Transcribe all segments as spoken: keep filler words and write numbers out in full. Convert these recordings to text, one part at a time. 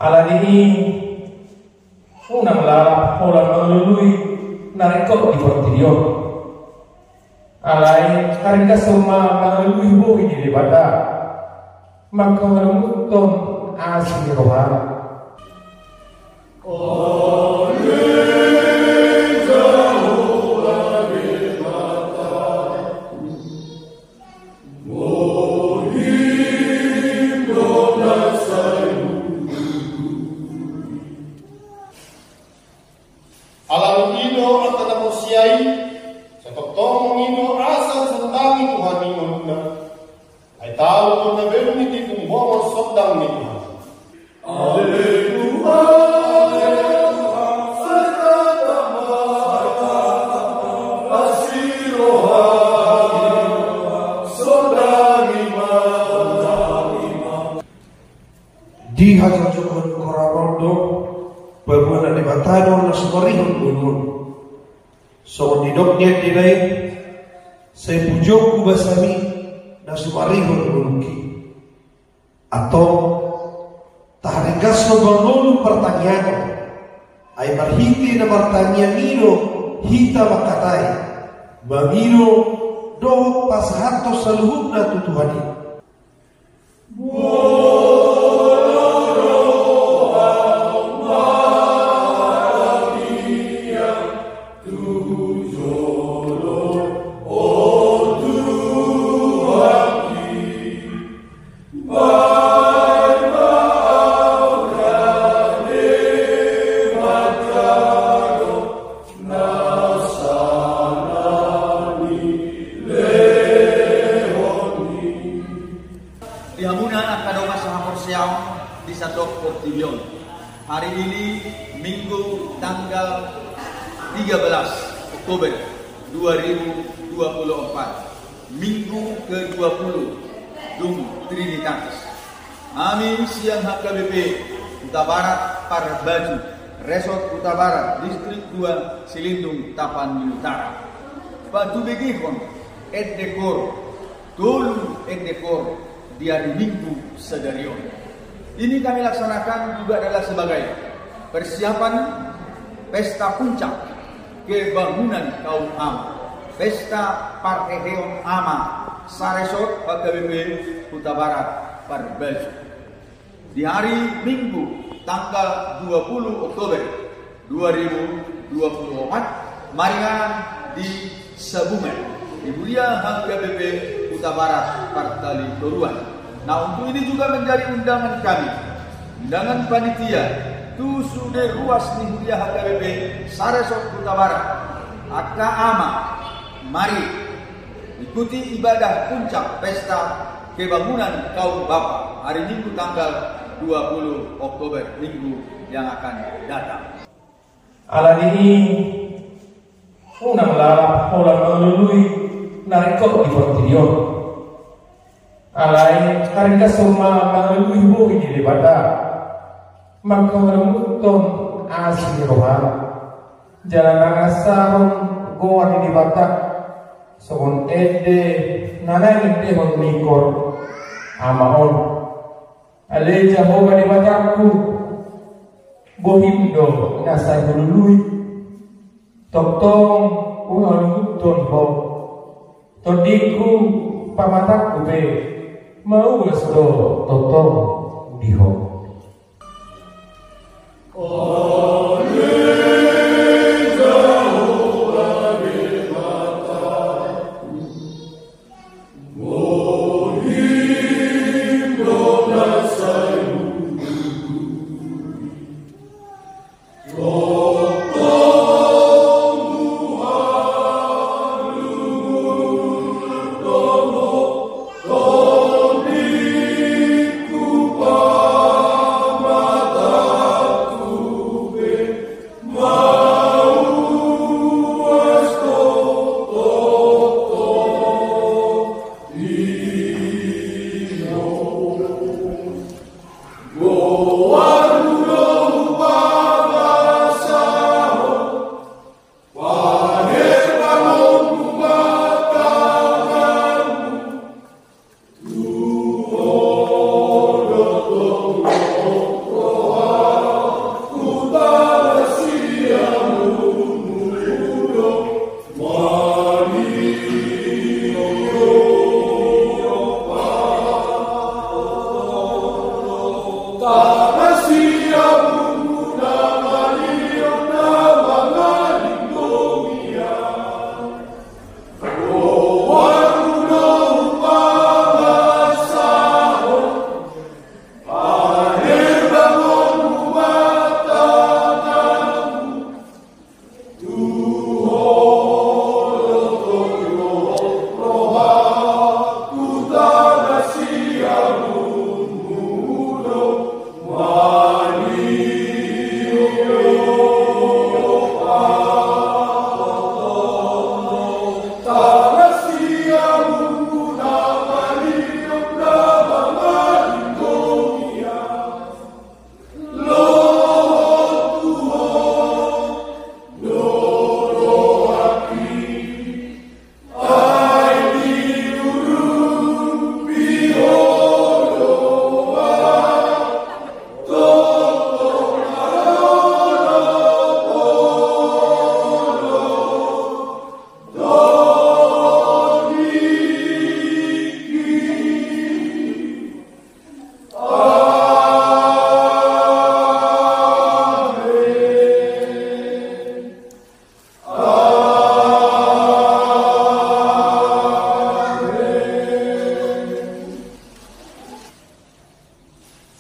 Alani i, unang lalap holan mangalului na ringkot di portibi on. Alai haringkashon ma mangalului bohi ni Debata, manghaholonguthon asi ni rohana. Alani i do angka na porsea i, sai tongtong i do asa sondangi Tuhan i ngoluna. Ai tahu kota belu ni titung bongon sondang ni Tuhan. Ale Tuhan, ale Tuhan, sai tamba asi roha, sondangi ma, sondangi ma. Di hajongjongon ni Korban on do paboa na Debata do na sumarihon ngolu on. Songon nidok ni endena i, sai pujongku basami na sumarihon ngolungki. Antong, taharingkashon ma ngolu partangiangon. Ai marhite na martangiang i do hita mangkatai, mangido dohot pasahathon saluhutna tu Tuhan i. Di hamuna angka dongan sahaporseaon di sandok portibi on. Hari ini Minggu tanggal tiga belas Oktober dua ribu dua puluh empat, Minggu kedua puluh dung Trinitatis. Hami sian H K B P Hutabarat Parbaju, Resort Hutabarat, Distrik dua, Silindung, Tapanuli Utara, patubegehon ende koor, tolu ende koor di hari Minggu sadari on. Ini kami laksanakan juga adalah sebagai persiapan pesta puncak kebangunan kaum ama, pesta parheheon ama saresort H K B P Hutabarat Parbaju. Di hari Minggu tanggal dua puluh Oktober dua ribu dua puluh empat, maringanan di Sabungan, di huria H K B P Hutabarat Partali Toruan. Nah, untuk ini juga menjadi undangan kami, undangan panitia, tu sude ruas ni huria H K B P saresort Hutabarat, angka ama, mari ikuti ibadah puncak pesta kebangunan kaum bapa hari Minggu tanggal dua puluh Oktober, Minggu yang akan datang. Alani i, unang lalap holan mangalului na ringkot di portibi on. Alai haringkashon ma mangalului bohi ni Debata, manghaholonguthon asi ni rohana. Jala mangasahon goar ni Debata, songon ende na naeng endehon ni koor ama on. Ale Jahowa Debatangku, bohim do na sai hulului. Tongtong huhalungunhon Ho. Tondingku, pamatangku pe mauas do tongtong di Ho.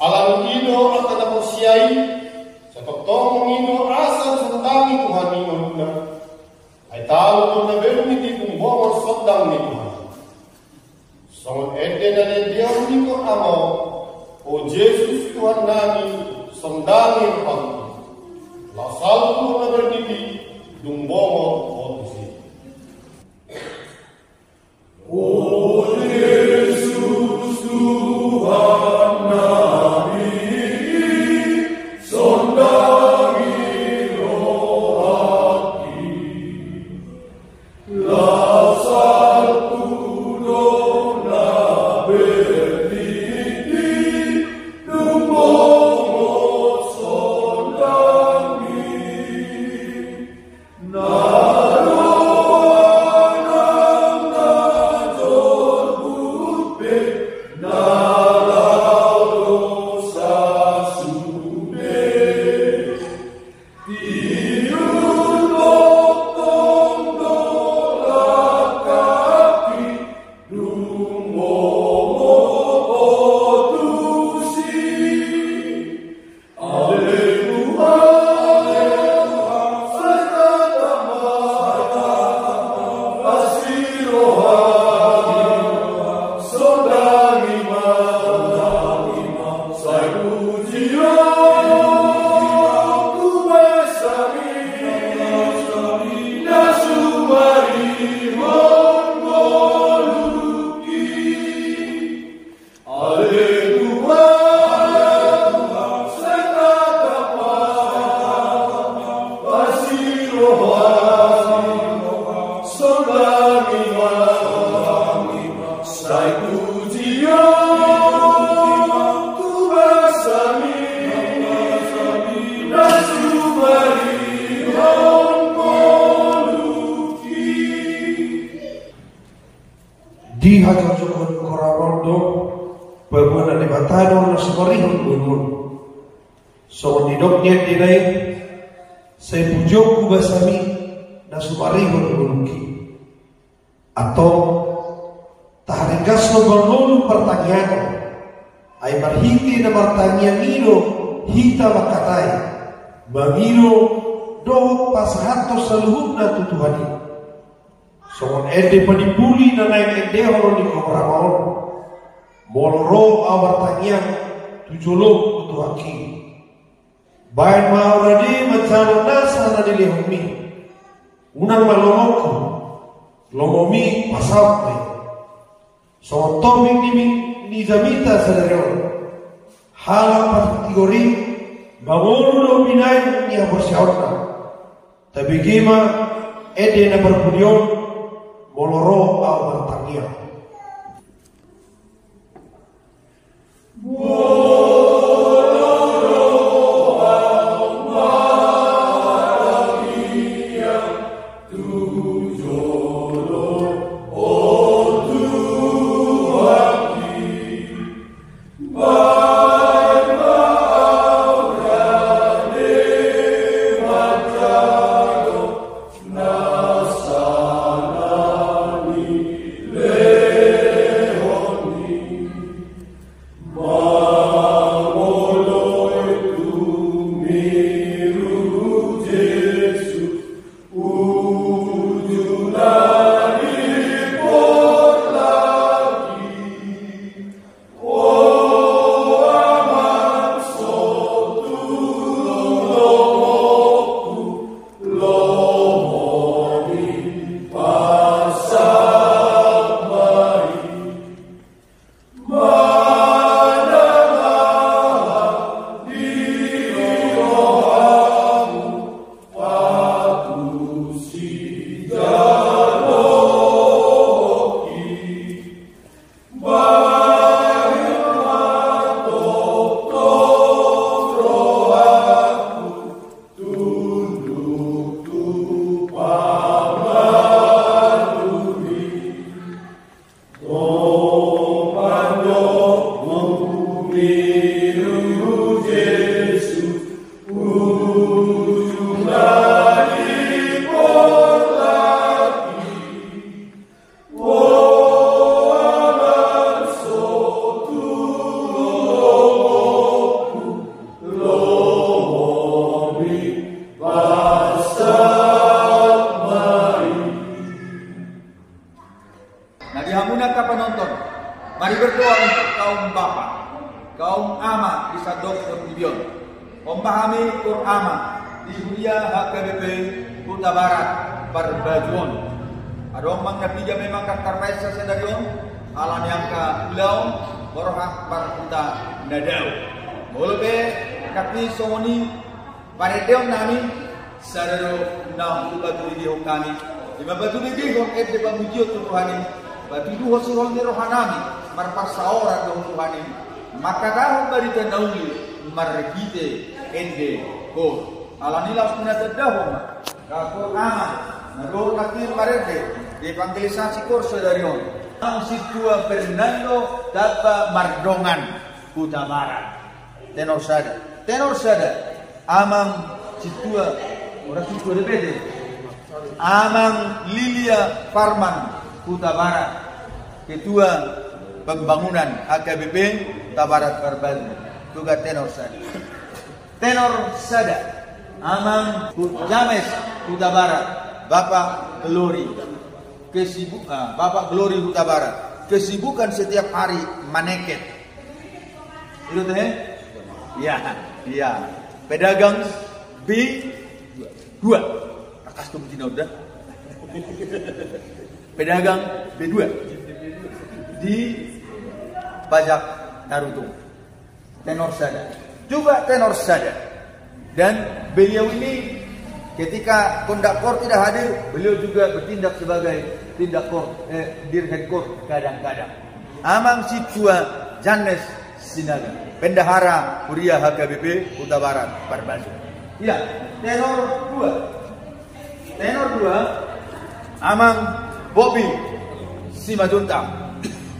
Alani i do angka na porsea i, sai tongtong i do asa sondangi Tuhan i ngoluna. Ai talu do na berni di dung bongot sondang ni Tuhan. Songon ende na niendehon ni Korama on: O Jesus Tuhannami, sondangi rohangku. Laos saut do na berni di dung bongot on tusi. O Jesus Tuhannami, sondangi rohangki. Laos saut do na berni di dung bongot sondangmi. Na roa nang na jorbut pe, na laho do sasumbe. Tiur tongtong do langkami dung bongot on tusi. Ale Tuhan, sai tatap ma, asi roham, sondangi ma, sai pujion tu basami, na sumarihon ngolungki. Ale Tuhan, sai tatap ma, asi roham, sondangi ma, sai pujion tu basami, na sumarihon ngolungki. Dihajongjonghon Korama on do paboa na Debata do na sumarihon ngolu on. Songon nidok ni endena i, sai pujionku basami na sumarihon ngolungki. Antong, taharingkashon ma ngolu partangiangon. Ai marhite na martangiang i do hita mangkatai, mangido dohot pasahathon saluhutna tu Tuhan i. Songon ende panimbuli na naeng endehon ni Korama on: Molo ro ahu martangiang tu jolom tu Tuhanki, baen ma ahu rade manjalo nasa na nilehonmi. Unang ma lomongku, lomomi pasaut ma i. Songon topik ni, ni jamita sadari on, halak partigor i mangolu do binahen ni haporseaonna. Tabege ma ende na parpudi on: Molo ro ahu martangiang. Ompahami kor amang di huria H K B P Hutabarat Parbaju on. Adong amang na piga memang ndang tarbaen sadari on, ala ni angka ulaon, borhat marhuta na dao. Molo pe nangkin songon i parendeon nami, sada do na hupaturigehon hami. Ima patuduhon ende pamujion tu Tuhan i, patuduhon sihol ni roha nami, marparsaoran do tu Tuhan i, mangkatahon barita na uli marhite ende kor. Ala ni laos pinatandahon ma, kor amang, na dohot nangkin marende di evangelisasi kor sadari on, amang sintua Fernando Tamba Mardongan, Hutabarat. Tenor sada. Tenor sada. Amang sintua, ora sintua D P D. Amang Lilia Parman, Hutabarat. Ketua Pembangunan H K B P Hutabarat Parbaju. Juga tenor sada. Tenor sada. Amang Hu-, James Hutabarat. Bapak Glory. Kesibu-, ah, Bapak Glory Hutabarat. Kesibukan setiap hari maneket. Itu teh? Iya, iya. Pedagang B dua. Takas tu betina udah. Pedagang B dua. Di Pajak Tarutung. Tenor sada. Juga tenor sada. Dan beliau ini ketika konduktor tidak hadir, beliau juga bertindak sebagai tindak kor, eh, dirjen kor kadang-kadang. Amang sintua Janes Sinaga, bendahara huria H K B P Hutabarat Parbaju. Iya, tenor dua. Tenor dua, Amang Bobi Simanjuntak.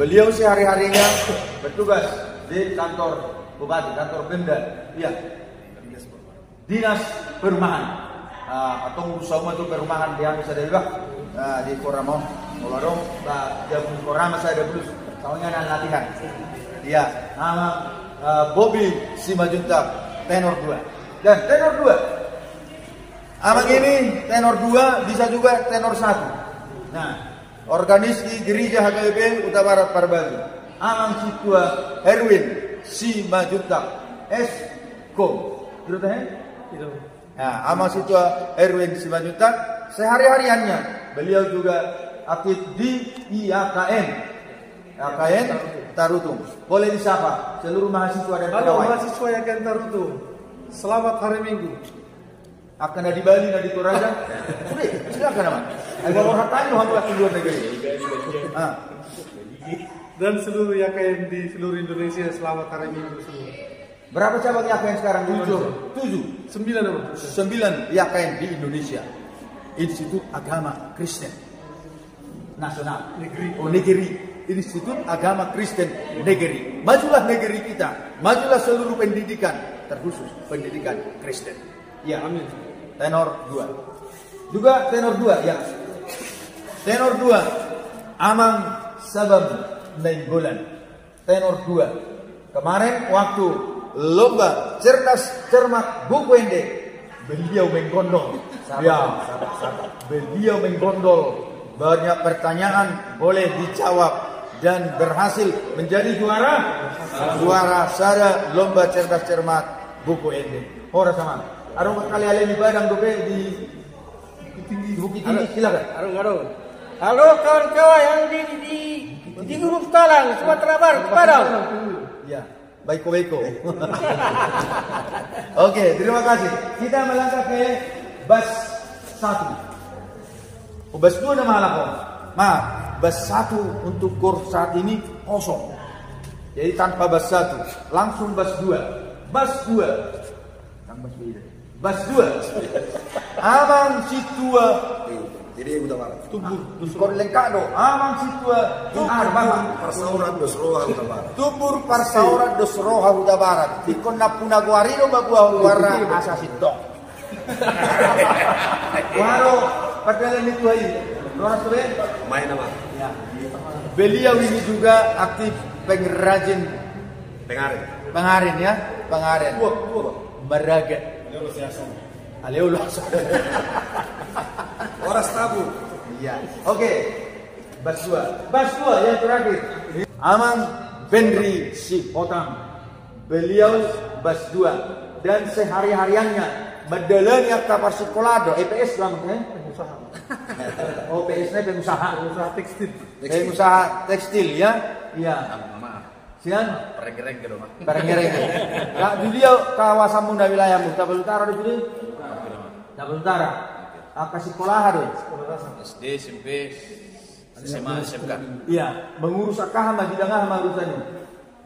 Beliau sehari-harinya bertugas di kantor bupati, kantor Pemda. Iya. Dinas Perumahan. Ah, atau urusan ma tu perumahan di anu sada iba. Ah, di Korama. Molo adong, ba, dia pun Korama sada bulus. Soalnya ada latihan. Iya, Amang, ah, Bobi Simanjuntak, tenor dua. Dan tenor dua. Amang ini tenor dua, bisa juga tenor satu. Nah, organis di gereja H K B P Hutabarat Parbaju. Amang sintua Herwin Simanjuntak, S Kom. Betul, teh? Betul. Nah, Amang sintua Herwin Simanjuntak, sehari-hariannya beliau juga aktif di I A K N. I A K N Tarutung. Boleh disapa seluruh mahasiswa dan pegawai. Halo, mahasiswa I A K N Tarutung. Selamat hari Minggu. Angka na di Bali, na di Toraja. Sudah, silakan, Amang. Ayo, bawa hartanya, Amang, ke luar negeri. Ah. Dan seluruh I A K N di seluruh Indonesia, selamat hari Minggu semua. Berapa cabang I A K N sekarang di Indonesia? Tujuh. Tujuh. Sembilan, Amang. Sembilan I A K N di Indonesia. Institut Agama Kristen Nasional. Negeri. Oh, negeri. Institut Agama Kristen Negeri. Majulah negeri kita, majulah seluruh pendidikan, terkhusus pendidikan Kristen. Ya. Amin. Tenor dua. Juga tenor dua, ya. Tenor dua, Amang Sabam Nainggolan. Tenor dua. Kemarin waktu lomba cerdas cermat buku ende, beliau menggondol. Sabar, ya. Sabar, sabar. Beliau menggondol. Banyak pertanyaan boleh dijawab dan berhasil menjadi juara. Juara sada lomba cerdas cermat buku ende. Horas, Amang. Adong kali ale di Padang dope di Bukit Tinggi. Bukit Tinggi, silakan. Halo, halo. Halo, kawan-kawan yang di, di, di Gunung Sitalang, Sumatera Barat, Padang. Ya, baik, baik. Oke, terima kasih. Kita melangkah ke bas satu. Oh, bas dua nama alako. Nah, bas satu untuk kor saat ini kosong. Jadi tanpa bas satu, langsung bas dua. Bas dua. Kan bas dua. Bas dua. Amang sintua. Jadi udah, Bang. Tumbur. Ingkon lengkap do. Amang sintua. Tumbur. Parsaoran dos roha Hutabarat. Tumbur parsaoran dos roha Hutabarat. Ingkon nampuna goar i do, ba, buah goarna asa sintong. Waro, padahal ini tuh, hai. Horas, Bang. Main apa? Ya. Beliau ini juga aktif pengrajin. Pengarin. Pengarin, ya, pengarin. Buah, buah. Maraga. Aleo lo. Horas tabu. Iya. Oke. Bas dua. Bas dua yang terakhir. Amang Benri Sihotang. Beliau bas dua. Dan sehari-hariannya mendalani angka parsikolahan do, E P S do amang, eh? Pengusaha. Oh, P S-nya pengusaha. Pengusaha tekstil. Pengusaha tekstil, ya? Iya. Maaf. Sian? Parengereng gitu, Mak. Parengereng. Lah, di dia kawasanmuna, wilayahmu, Tabaluntara do, di dia? Tabaluntara. Angka sikolaha do? S D, S M P, S M A, S M K. Iya, mengurus angka aha ma, bidang aha ma urusannya?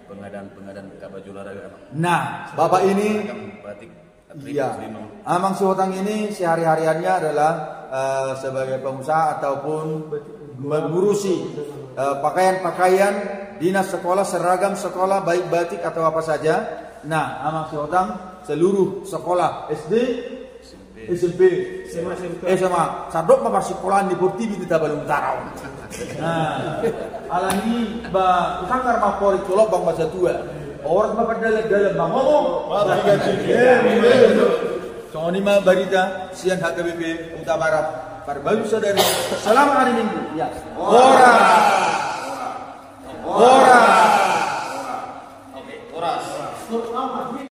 Pengadaan, pengadaan angka baju olahraga. Nah, Bapak ini, seragam, batik, atribut, iya, lino. Amang Sihotang ini sehari-hariannya adalah, eh, sebagai pengusaha ataupun mengurusi, eh, pakaian-pakaian dinas sekolah, seragam sekolah, baik batik atau apa saja. Nah, Amang Sihotang seluruh sekolah S D, S M P, S M A, S M K. S M A. Sandok ma parsikolahan ni portibi di Tabaluntara on. Nah, alani ba husanggar ma amporik tu lobang ma satua. Horas ma pardalan-dalan mangomong. Songon i ma barita sian H K B P Hutabarat. Parbaru sadari, selamat hari Minggu. Ya. Horas.